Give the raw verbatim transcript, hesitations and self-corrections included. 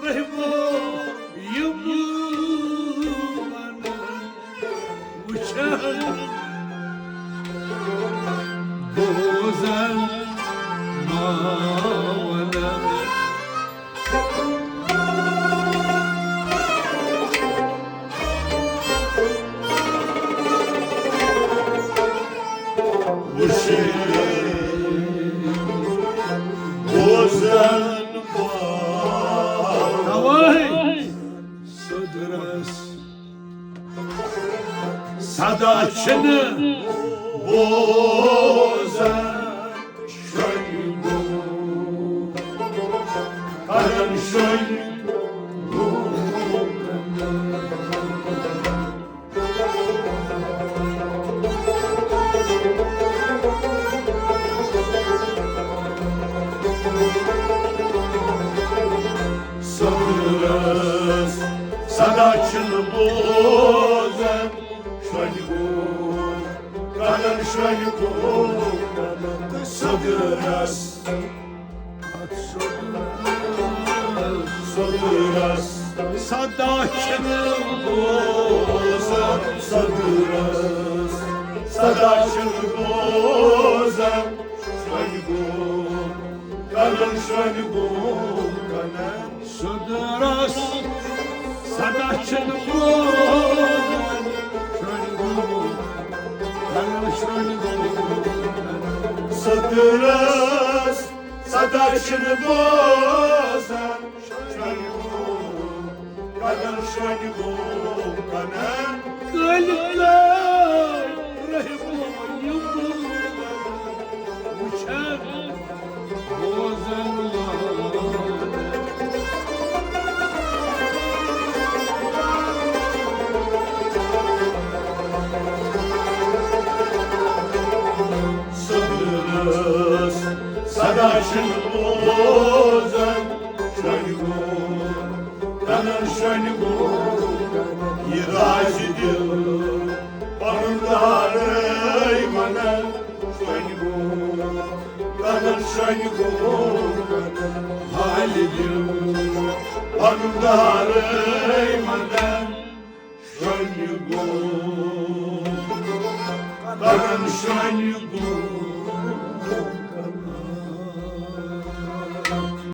رحمو یِم وٕچھان بوزان ما ونان۔ وٕچھِتھ بوزان پاوان۔ تَوَے سوٚدرَس صدا چھِنہٕ بوزان۔ شۄنٛگہِ گوٚو، کرن شۄنٛگہِ گوٚو۔ سوٚدرَس صدا چھِنہٕ بوزان۔ شۄنٛگہِ گوٚو، کرن شۄنٛگہِ گوٚو۔ سوٚدرَس سوٚدرَس صدا چھِنہٕ بوزان۔ سوٚدرَس صدا چھِنہٕ بوزان۔ شۄنٛگہِ گوٚو، کرن شۄنٛگہِ گوٚو۔ سوٚدرَس صدا چھِنہٕ بوزان۔ شۄنٛگہِ گوٚو، کرن شۄنٛگہِ گوٚو۔ سوٚدرَس صدا چھِنہٕ بوزان۔ شۄنٛگہِ گوٚو، کرن شۄنٛگہِ گوٚو۔ کرن کٔلۍ کٔلۍ رحمو یِم وٕچھان بوزن لال۔ سوٚدرَس صدا چھِنہٕ بوزان۔ شۄنٛگہِ گوٚو، کرن شۄنٛگہِ گوٚو۔ یہِ راز دِل پنُن دارے ونان۔ شۄنٛگہِ گوٚو، کرن شۄنٛگہِ گوٚو۔ حالہِ دِل پنُن دارے ونان۔ شۄنٛگہِ گوٚو، کرن شۄنٛگہِ گوٚو۔